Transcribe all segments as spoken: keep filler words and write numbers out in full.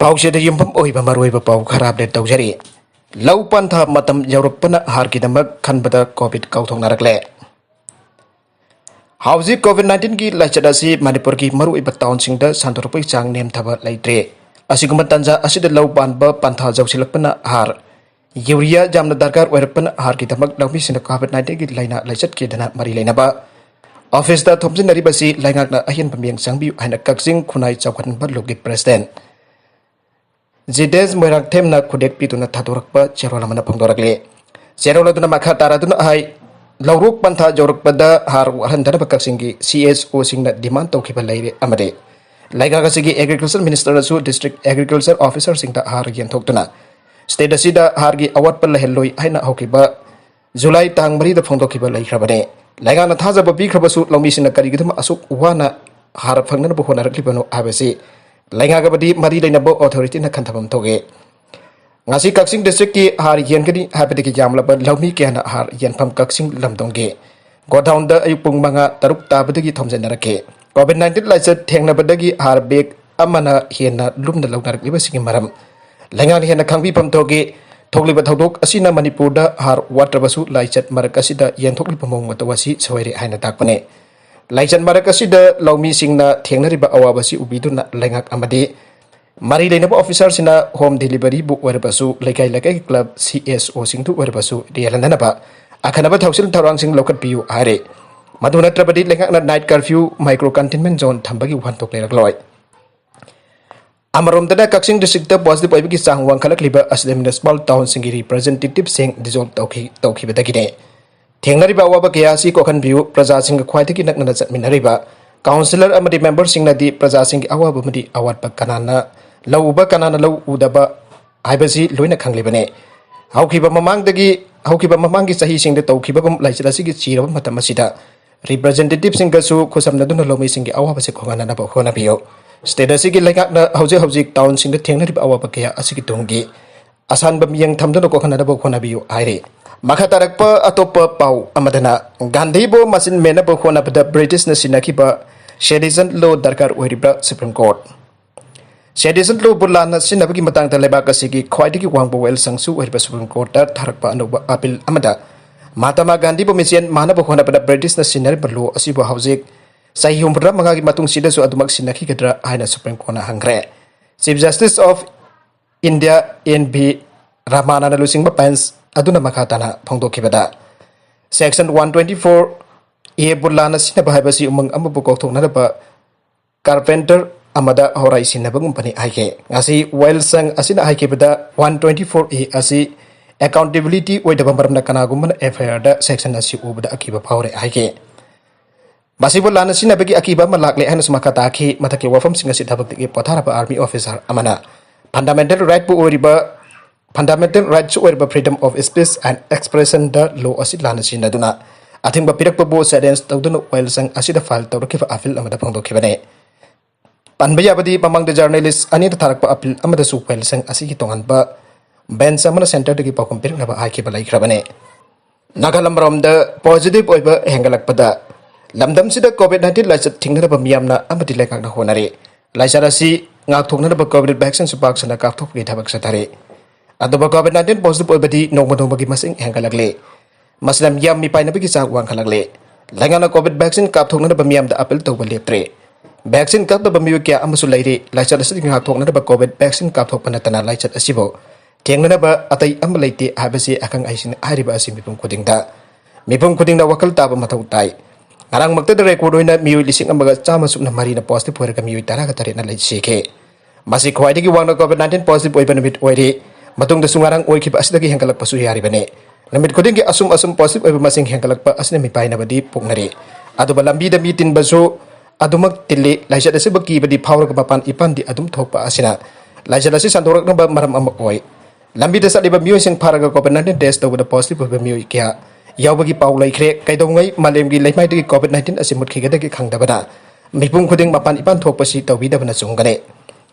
ꯄꯥꯎꯆꯦꯗ ꯌꯨꯝꯐꯝ ꯑꯣꯏꯕ ꯃꯔꯨꯑꯣꯏꯕ ꯄꯥꯎ ꯈꯔ ꯑꯞꯗꯦꯠ ꯇꯧꯖꯔꯤ꯫ ꯂꯧ ꯄꯟꯊꯥ ꯃꯇꯝ ꯌꯧꯔꯛꯄꯅ ꯍꯥꯔꯒꯤꯗꯃꯛ ꯈꯟꯕꯗ ꯀꯣꯚꯤꯗ ꯀꯥꯎꯊꯣꯛꯅꯔꯛꯂꯦ꯫ ꯍꯧꯖꯤꯛ ꯀꯣꯚꯤꯗ ꯅꯥꯏꯟꯇꯤꯟꯒꯤ ꯂꯥꯏꯆꯠ ꯑꯁꯤ ꯃꯅꯤꯄꯨꯔꯒꯤ ꯃꯔꯨꯑꯣꯏꯕ ꯇꯥꯎꯟꯁꯤꯡꯗ ꯁꯟꯗꯣꯔꯛꯄꯒꯤ ꯆꯥꯡ ꯅꯦꯝꯊꯕ ꯂꯩꯇ꯭ꯔꯦ꯫ ꯑꯁꯤꯒꯨꯝꯕ ꯇꯥꯟꯖꯥ ꯑꯁꯤꯗ ꯂꯧ ꯄꯥꯟꯕ ꯄꯟꯊꯥ ꯌꯧꯁꯤꯜꯂꯛꯄꯅ ꯍꯥꯔ, ꯌꯨꯔꯤꯌꯥ ꯌꯥꯝꯅ ꯗꯔꯀꯥꯔ ꯑꯣꯏꯔꯛꯄꯅ ꯍꯥꯔꯒꯤꯗꯃꯛ ꯂꯧꯃꯤꯁꯤꯡꯅ ꯀꯣꯚꯤꯗ ꯅꯥꯏꯟꯇꯤꯟꯒꯤ ꯂꯥꯏꯅꯥ ꯂꯥꯏꯆꯠꯀꯤꯗꯅ ꯃꯔꯤ ꯂꯩꯅꯕ ꯑꯣꯐꯤꯁꯇ ꯊꯣꯝꯖꯤꯟꯅꯔꯤꯕꯁꯤ ꯂꯩꯉꯥꯛꯅ ꯑꯍꯦꯟꯕ ꯃꯤꯠꯌꯦꯡ ꯆꯪꯕꯤꯌꯨ ꯍꯥꯏꯅ ꯀꯛꯆꯤꯡ ꯈꯨꯟꯅꯥꯏ ꯆꯥꯎꯈꯠꯍꯟꯕ ꯂꯨꯞꯀꯤ ꯄ꯭ꯔꯦꯁꯤꯗꯦꯟꯠ ꯖꯤꯗꯦꯁ ꯃꯣꯏꯔꯥꯡꯊꯦꯝꯅ ꯈꯨꯗꯦꯛ ꯄꯤꯗꯨꯅ ꯊꯥꯗꯣꯔꯛꯄ ꯆꯦꯔꯣꯜ ꯑꯃꯅ ꯐꯣꯡꯗꯣꯔꯛꯂꯤ꯫ ꯆꯦꯔꯣꯜ ꯑꯗꯨꯅ ꯃꯈꯥ ꯇꯥꯔꯗꯨꯅ ꯍꯥꯏ, ꯂꯧꯔꯣꯛ ꯄꯟꯊꯥ ꯌꯧꯔꯛꯄꯗ ꯍꯥꯔ ꯋꯥꯠꯍꯟꯗꯅꯕ ꯀꯛꯆꯤꯡꯒꯤ ꯁꯤ ꯑꯦꯁ ꯑꯣꯁꯤꯡꯅ ꯗꯤꯃꯥꯟ ꯇꯧꯈꯤꯕ ꯂꯩꯔꯦ ꯑꯃꯗꯤ ꯂꯩꯉꯥꯛ ꯑꯁꯤꯒꯤ ꯑꯦꯒ꯭ꯔꯤꯀꯜꯆꯔ ꯃꯤꯅꯤꯁꯇꯔꯅꯁꯨ ꯗꯤꯁꯇ꯭ꯔꯤꯛ ꯑꯦꯒ꯭ꯔꯤꯀꯜꯆꯔ ꯑꯣꯐꯤꯁꯔꯁꯤꯡꯗ ꯍꯥꯔ ꯌꯦꯟꯊꯣꯛꯇꯨꯅ ꯁ꯭ꯇꯦꯠ ꯑꯁꯤꯗ ꯍꯥꯔꯒꯤ ꯑꯋꯥꯠꯄ ꯂꯩꯍꯜꯂꯣꯏ ꯍꯥꯏꯅ ꯍꯧꯈꯤꯕ ꯖꯨꯂꯥꯏ ꯇꯥꯡ ꯃꯔꯤꯗ ꯐꯣꯡꯗꯣꯛꯈꯤꯕ ꯂꯩꯈ꯭ꯔꯕꯅꯤ꯫ ꯂꯩꯉꯥꯛꯅ ꯊꯥꯖꯕ ꯄꯤꯈ꯭ꯔꯕꯁꯨ ꯂꯧꯃꯤꯁꯤꯡꯅ ꯀꯔꯤꯒꯤꯗꯃꯛ ꯑꯁꯨꯛ ꯋꯥꯅ ꯍꯥꯔ ꯐꯪꯅꯅꯕ ꯍꯣꯠꯅꯔꯛꯂꯤꯕꯅꯣ ꯍꯥꯏꯕꯁꯤ ꯂꯩꯉꯥꯛ ꯑꯃꯗꯤ ꯃꯔꯤ ꯂꯩꯅꯕ ꯑꯣꯊꯣꯔꯤꯇꯤꯅ ꯈꯟꯊꯐꯝ ꯊꯣꯛꯏ꯫ ꯉꯁꯤ ꯀꯛꯆꯤꯡ ꯗꯤꯁꯇ꯭ꯔꯤꯛꯀꯤ ꯍꯥꯔ ꯌꯦꯟꯒꯅꯤ ꯍꯥꯏꯕꯗꯒꯤ ꯌꯥꯝꯂꯕ ꯂꯧꯃꯤ ꯀꯌꯥꯅ ꯍꯥꯔ ꯌꯦꯟꯐꯝ ꯀꯛꯆꯤꯡ ꯂꯝꯗꯣꯡꯒꯤ ꯒꯣꯗꯥꯎꯟꯗ ꯑꯌꯨꯛ ꯄꯨꯡ ꯃꯉꯥ, ꯇꯔꯨꯛ ꯇꯥꯕꯗꯒꯤ ꯊꯣꯝꯖꯤꯟꯅꯔꯛꯈꯤ꯫ ꯀꯣꯚꯤꯗ ꯅꯥꯏꯟꯇꯤꯟ ꯂꯥꯏꯆꯠ ꯊꯦꯡꯅꯕꯗꯒꯤ ꯍꯥꯔ ꯕꯦꯒ ꯑꯃꯅ ꯍꯦꯟꯅ ꯂꯨꯝꯅ ꯂꯧꯅꯔꯛꯂꯤꯕꯁꯤꯒꯤ ꯃꯔꯝ ꯂꯩꯉꯥꯛꯅ ꯍꯦꯟꯅ ꯈꯪꯕꯤꯐꯝ ꯊꯣꯛꯏ꯫ ꯊꯣꯛꯂꯤꯕ ꯊꯧꯗꯣꯛ ꯑꯁꯤꯅ ꯃꯅꯤꯄꯨꯔꯗ ꯍꯥꯔ ꯋꯥꯠꯇ꯭ꯔꯕꯁꯨ ꯂꯥꯏꯆꯠ ꯃꯔꯛ ꯑꯁꯤꯗ ꯌꯦꯟꯊꯣꯛꯂꯤꯕ ꯃꯑꯣꯡ ꯃꯇꯧ ꯑꯁꯤ ꯁꯣꯏꯔꯦ ꯍꯥꯏꯅ ꯇꯥꯛꯄꯅꯤ꯫ ꯂꯥꯏꯆꯠ ꯃꯔꯛ ꯑꯁꯤꯗ ꯂꯧꯃꯤꯁꯤꯡꯅ ꯊꯦꯡꯅꯔꯤꯕ ꯑꯋꯥꯕ ꯑꯁꯤ ꯎꯕꯤꯗꯨꯅ ꯂꯩꯉꯥꯛ ꯑꯃꯗꯤ ꯃꯔꯤ ꯂꯩꯅꯕ ꯑꯣꯐꯤꯁꯔꯁꯤꯡꯅ ꯍꯣꯝ ꯗꯦꯂꯤꯚꯔꯤꯕꯨ ꯑꯣꯏꯔꯕꯁꯨ, ꯂꯩꯀꯥꯏ ꯂꯩꯀꯥꯏꯒꯤ ꯀ꯭ꯂꯕ ꯁꯤ ꯑꯦꯁ ꯑꯣꯁꯤꯡꯗꯨ ꯑꯣꯏꯔꯕꯁꯨ ꯌꯦꯜꯍꯟꯗꯅꯕ ꯑꯈꯟꯅꯕ ꯊꯧꯁꯤꯜ ꯊꯧꯔꯥꯡꯁꯤꯡ ꯂꯧꯈꯠꯄꯤꯌꯨ ꯍꯥꯏꯔꯦ꯫ ꯃꯗꯨ ꯅꯠꯇ꯭ꯔꯕꯗꯤ ꯂꯩꯉꯥꯛꯅ night curfew, micro containment zone ꯊꯝꯕꯒꯤ ꯋꯥꯍꯟꯊꯣꯛ ꯂꯩꯔꯛꯂꯣꯏ꯫ ꯑꯃꯔꯣꯝꯗꯅ ꯀꯛꯆꯤꯡ ꯗꯤꯁꯇ꯭ꯔꯤꯛꯇ ꯄꯣꯖꯤꯇꯤꯚ ꯑꯣꯏꯕꯒꯤ ꯆꯥꯡ ꯋꯥꯡꯈꯠꯂꯛꯂꯤꯕ ꯑꯁꯤꯗ ꯃ꯭ꯌꯨꯅꯤꯁꯤꯄꯥꯜ ꯇꯥꯎꯟꯁꯤꯡꯒꯤ ꯔꯤꯄ꯭ꯔꯖꯦꯟꯇꯦꯇꯤꯚꯁꯤꯡ ꯗꯤꯖꯣꯜꯕ ꯇꯧꯈꯤ ꯇꯧꯈꯤꯕꯗꯒꯤꯅꯤ꯫ ꯊꯦꯡꯅꯔꯤꯕ ꯑꯋꯥꯕ ꯀꯌꯥ ꯑꯁꯤ ꯀꯣꯛꯍꯟꯕꯤꯌꯨ꯫ ꯄ꯭ꯔꯖꯥꯁꯤꯡꯒ ꯈ꯭ꯋꯥꯏꯗꯒꯤ ꯅꯛꯅꯅ ꯆꯠꯃꯤꯟꯅꯔꯤꯕ ꯀꯥꯎꯟꯁꯤꯂꯔ ꯑꯃꯗꯤ ꯃꯦꯝꯕꯔꯁꯤꯡꯅꯗꯤ ꯄ꯭ꯔꯖꯥꯁꯤꯡꯒꯤ ꯑꯋꯥꯕ ꯑꯃꯗꯤ ꯑꯋꯥꯠꯄ ꯀꯅꯥꯅ ꯂꯧ ꯎꯕ, ꯀꯅꯥꯅ ꯂꯧ ꯎꯗꯕ ꯍꯥꯏꯕꯁꯤ ꯂꯣꯏꯅ ꯈꯪꯂꯤꯕꯅꯤ꯫ ꯍꯧꯈꯤꯕ ꯃꯃꯥꯡꯗꯒꯤ ꯍꯧꯈꯤꯕ ꯃꯃꯥꯡꯒꯤ ꯆꯍꯤꯁꯤꯡꯗ ꯇꯧꯈꯤꯕꯒꯨꯝ ꯂꯥꯏꯆꯠ ꯑꯁꯤꯒꯤ ꯆꯤꯔꯕ ꯃꯇꯝ ꯑꯁꯤꯗ ꯔꯤꯄ꯭ꯔꯖꯦꯟꯇꯦꯇꯤꯚꯁꯤꯡꯒꯁꯨ ꯈꯨꯠꯁꯝꯅꯗꯨꯅ ꯂꯧꯃꯤꯁꯤꯡꯒꯤ ꯑꯋꯥꯕꯁꯤ ꯀꯣꯛꯍꯟꯅꯅꯕ ꯍꯣꯠꯅꯕꯤꯌꯨ꯫ ꯁ꯭ꯇꯦꯠ ꯑꯁꯤꯒꯤ ꯂꯩꯉꯥꯛꯅ ꯍꯧꯖꯤꯛ ꯍꯧꯖꯤꯛ ꯇꯥꯎꯟꯁꯤꯡꯗ ꯊꯦꯡꯅꯔꯤꯕ ꯑꯋꯥꯕ ꯀꯌꯥ ꯑꯁꯤꯒꯤ ꯇꯨꯡꯒꯤ ꯑꯁꯥꯟꯕ ꯃꯤꯠꯌꯦꯡ ꯊꯝꯗꯨꯅ ꯀꯣꯛꯍꯟꯅꯅꯕ ꯍꯣꯠꯅꯕꯤꯌꯨ ꯍꯥꯏꯔꯤ꯫ ꯃꯈꯥ ꯇꯥꯔꯛꯄ ꯑꯇꯣꯞꯄ ꯄꯥꯎ ꯑꯃꯗꯅ, ꯒꯥꯟꯙꯤꯕꯨ ꯃꯆꯤꯟ ꯃꯦꯟꯅꯕ ꯍꯣꯠꯅꯕꯗ ꯕ꯭ꯔꯤꯇꯤꯁꯅ ꯁꯤꯟꯅꯈꯤꯕ ꯁꯦꯗꯤꯁꯟ ꯂꯣ ꯗꯔꯀꯥꯔ ꯑꯣꯏꯔꯤꯕ꯭ꯔꯥ? Supreme court. Sedition Law ꯕꯨ ꯂꯥꯟꯅ ꯁꯤꯖꯤꯟꯅꯕꯒꯤ ꯃꯇꯥꯡꯗ ꯂꯩꯕꯥꯛ ꯑꯁꯤꯒꯤ ꯈ꯭ꯋꯥꯏꯗꯒꯤ ꯋꯥꯡꯕ ꯋꯥꯌꯦꯜꯁꯪꯁꯨ ꯑꯣꯏꯔꯤꯕ Supreme Court ꯇ ꯊꯥꯔꯛꯄ ꯑꯅꯧꯕ ꯑꯄꯤꯜ ꯑꯃꯗ ꯃꯍꯥꯇꯃꯥ ꯒꯥꯟꯙꯤꯕꯨ ꯃꯤꯆꯦꯟ ꯃꯥꯟꯅꯕ ꯍꯣꯠꯅꯕꯗ British ꯅ ꯁꯤꯖꯤꯟꯅꯔꯤꯕ law ꯑꯁꯤꯕꯨ ꯍꯧꯖꯤꯛ ꯆꯍꯤ ꯍꯨꯝꯐꯨꯇꯔꯥ ꯃꯉꯥꯒꯤ ꯃꯇꯨꯡꯁꯤꯗꯁꯨ ꯑꯗꯨꯃꯛ ꯁꯤꯖꯤꯟꯅꯈꯤꯒꯗ꯭ꯔꯥ ꯍꯥꯏꯅ Supreme Court ꯅ ꯍꯪꯈ꯭ꯔꯦ꯫ Chief Justice of India N V ꯔꯃꯥꯅꯥꯅ ꯂꯨꯆꯤꯡꯕ bench ꯑꯗꯨꯅ ꯃꯈꯥ ꯇꯥꯅ ꯐꯣꯡꯗꯣꯛꯈꯤꯕꯗ, Section one twenty-four A ꯕꯨ ꯂꯥꯟꯅ ꯁꯤꯖꯤꯟꯅꯕ ꯍꯥꯏꯕꯁꯤ ꯎꯃꯪ ꯑꯃꯕꯨ ꯀꯣꯛꯊꯣꯛꯅꯅꯕ carpenter ꯑꯃꯗ ꯍꯣꯔꯥꯏ ꯁꯤꯟꯅꯕꯒꯨꯝꯕꯅꯤ ꯍꯥꯏꯈꯤ꯫ ꯉꯁꯤ ꯋꯥꯌꯦꯜꯁꯪ ꯑꯁꯤꯅ ꯍꯥꯏꯈꯤꯕꯗ, one twenty-four A ꯑꯁꯤ accountability ꯑꯣꯏꯗꯕ ꯃꯔꯝꯅ ꯀꯅꯥꯒꯨꯝꯕꯅ F I R the section ꯑꯁꯤ ꯎꯕꯗ ꯑꯀꯤꯕ ꯐꯥꯎꯔꯦ ꯍꯥꯏꯈꯤ꯫ ꯃꯁꯤꯕꯨ ꯂꯥꯟꯅ ꯁꯤꯖꯤꯟꯅꯕꯒꯤ ꯑꯀꯤꯕ ꯑꯃ ꯂꯥꯛꯂꯦ ꯍꯥꯏꯅꯁꯨ ꯃꯈꯥ ꯇꯥꯈꯤ꯫ ꯃꯊꯛꯀꯤ ꯋꯥꯐꯝꯁꯤꯡ ꯑꯁꯤ ꯊꯕꯛꯇꯒꯤ ꯄꯣꯊꯥꯔꯕ army officer ꯑꯃꯅ fundamental right ꯄꯨ ꯑꯣꯏꯔꯤꯕ, fundamental right ꯁꯨ ꯑꯣꯏꯔꯤꯕ freedom of speech and expression the law ꯑꯁꯤ ꯂꯥꯟꯅ ꯁꯤꯖꯤꯟꯅꯗꯨꯅ ꯑꯊꯤꯡꯕ ꯄꯤꯔꯛꯄꯕꯨ challenge ꯇꯧꯗꯨꯅ ꯋꯥꯌꯦꯜꯁꯪ ꯑꯁꯤꯗ file ꯇꯧꯔꯛꯈꯤꯕ ꯑꯄꯤꯜ ꯑꯃꯗ ꯐꯣꯡꯗꯣꯛꯈꯤꯕꯅꯤ꯫ ꯄꯟꯕ ꯌꯥꯕꯗꯤ, ꯃꯃꯥꯡꯗ journalist ꯑꯅꯤꯗ ꯊꯥꯔꯛꯄ ꯑꯄꯤꯜ ꯑꯃꯗꯁꯨ ꯋꯥꯌꯦꯜꯁꯪ ꯑꯁꯤꯒꯤ ꯇꯣꯉꯥꯟꯕ bench ꯑꯃꯅ centre ꯗꯒꯤ ꯄꯥꯎꯈꯨꯝ ꯄꯤꯔꯛꯅꯕ ꯍꯥꯏꯈꯤꯕ ꯂꯩꯈ꯭ꯔꯕꯅꯤ꯫ ꯅꯥꯒꯥꯂꯝ ꯔꯣꯝꯗ positive ꯑꯣꯏꯕ ꯍꯦꯟꯒꯠꯂꯛꯄꯗ ꯂꯝꯗꯝꯁꯤꯗ COVID nineteen ꯂꯥꯏꯆꯠ ꯊꯤꯡꯅꯅꯕ ꯃꯤꯌꯥꯝꯅ ꯑꯃꯗꯤ ꯂꯩꯉꯥꯛꯅ ꯍꯣꯠꯅꯔꯤ꯫ ꯂꯥꯏꯆꯠ ꯑꯁꯤ ꯉꯥꯛꯊꯣꯛꯅꯅꯕ COVID vaccine ꯁꯨ ꯄꯥꯛ ꯁꯟꯅ ꯀꯥꯞꯊꯣꯛꯄꯒꯤ ꯊꯕꯛ ꯆꯠꯊꯔꯤ꯫ ꯑꯗꯨꯕꯨ COVID nineteen positive ꯑꯣꯏꯕꯗꯤ ꯅꯣꯡꯃ ꯅꯣꯡꯃꯒꯤ ꯃꯁꯤꯡ ꯍꯦꯟꯒꯠꯂꯛꯂꯤ꯫ ꯃꯁꯤꯅ ꯃꯤꯌꯥꯝ ꯃꯤꯄꯥꯏꯅꯕꯒꯤ ꯆꯥꯡ ꯋꯥꯡꯈꯠꯂꯛꯂꯤ꯫ ꯂꯩꯉꯥꯛꯅ COVID vaccine ꯀꯥꯞꯊꯣꯛꯅꯅꯕ ꯃꯤꯌꯥꯝꯗ ꯑꯄꯤꯜ ꯇꯧꯕ ꯂꯦꯞꯇ꯭ꯔꯤ꯫ Vaccine ꯀꯥꯞꯇꯕ ꯃꯤꯑꯣꯏ ꯀꯌꯥ ꯑꯃꯁꯨ ꯂꯩꯔꯤ꯫ ꯂꯥꯏꯆꯠ ꯑꯁꯤꯗꯒꯤ ꯉꯥꯛꯊꯣꯛꯅꯅꯕ COVID vaccine ꯀꯥꯞꯊꯣꯛꯄ ꯅꯠꯇꯅ ꯂꯥꯏꯆꯠ ꯑꯁꯤꯕꯨ ꯊꯦꯡꯅꯅꯕ ꯑꯇꯩ ꯑꯃ ꯂꯩꯇꯦ ꯍꯥꯏꯕꯁꯤ ꯑꯈꯪ ꯑꯍꯩꯁꯤꯡꯅ ꯍꯥꯏꯔꯤꯕ ꯑꯁꯤ ꯃꯤꯄꯨꯝ ꯈꯨꯗꯤꯡꯗ, ꯃꯤꯄꯨꯝ ꯈꯨꯗꯤꯡꯅ ꯋꯥꯈꯜ ꯇꯥꯕ ꯃꯊꯧ ꯇꯥꯏ꯫ ꯉꯔꯥꯡꯃꯛꯇꯗ record ꯑꯣꯏꯅ ꯃꯤꯑꯣꯏ ꯂꯤꯁꯤꯡ ꯑꯃꯒ ꯆꯥꯝꯃ ꯁꯨꯞꯅ ꯃꯔꯤꯅ positive ꯑꯣꯏꯔꯒ ꯃꯤꯑꯣꯏ ꯇꯔꯥꯒ ꯇꯔꯦꯠꯅ ꯂꯩ ꯁꯤꯈꯤ꯫ ꯃꯁꯤ ꯈ꯭ꯋꯥꯏꯗꯒꯤ ꯋꯥꯡꯅ COVID nineteen positive ꯑꯣꯏꯕ ꯅꯨꯃꯤꯠ ꯑꯣꯏꯔꯤ꯫ ꯃꯇꯨꯡꯗꯁꯨ ꯉꯔꯥꯡ ꯑꯣꯏꯈꯤꯕ ꯑꯁꯤꯗꯒꯤ ꯍꯦꯟꯒꯠꯂꯛꯄꯁꯨ ꯌꯥꯔꯤꯕꯅꯤ꯫ ꯅꯨꯃꯤꯠ ꯈꯨꯗꯤꯡꯒꯤ ꯑꯁꯨꯝ ꯑꯁꯨꯝ positive ꯑꯣꯏꯕ ꯃꯁꯤꯡ ꯍꯦꯟꯒꯠꯂꯛꯄ ꯑꯁꯤꯅ ꯃꯤꯄꯥꯏꯅꯕꯗꯤ ꯄꯣꯛꯅꯔꯤ꯫ ꯑꯗꯨꯕꯨ ꯂꯝꯕꯤꯗ ꯃꯤ ꯇꯤꯟꯕꯁꯨ ꯑꯗꯨꯃꯛ ꯇꯤꯜꯂꯤ꯫ ꯂꯥꯏꯆꯠ ꯑꯁꯤꯕꯨ ꯀꯤꯕꯗꯤ ꯐꯥꯎꯔꯒ ꯃꯄꯥꯟ ꯏꯄꯥꯟꯗꯤ ꯑꯗꯨꯝ ꯊꯣꯛꯄ ꯑꯁꯤꯅ ꯂꯥꯏꯆꯠ ꯑꯁꯤ ꯁꯟꯗꯣꯔꯛꯅꯕ ꯃꯔꯝ ꯑꯃ ꯑꯣꯏ꯫ ꯂꯝꯕꯤꯗ ꯆꯠꯂꯤꯕ ꯃꯤꯑꯣꯏꯁꯤꯡ ꯐꯥꯔꯒ COVID nineteen test ꯇꯧꯕꯗ positive ꯑꯣꯏꯕ ꯃꯤꯑꯣꯏ ꯀꯌꯥ ꯌꯥꯎꯕꯒꯤ ꯄꯥꯎ ꯂꯩꯈ꯭ꯔꯦ꯫ ꯀꯩꯗꯧꯉꯩ ꯃꯥꯂꯦꯝꯒꯤ ꯂꯩꯃꯥꯏꯗꯒꯤ COVID nineteen ꯑꯁꯤ ꯃꯨꯠꯈꯤꯒꯗꯒꯦ ꯈꯪꯗꯕꯅ ꯃꯤꯄꯨꯝ ꯈꯨꯗꯤꯡ ꯃꯄꯥꯟ ꯏꯄꯥꯟ ꯊꯣꯛꯄꯁꯤ ꯇꯧꯕꯤꯗꯕꯅ ꯆꯨꯝꯒꯅꯤ꯫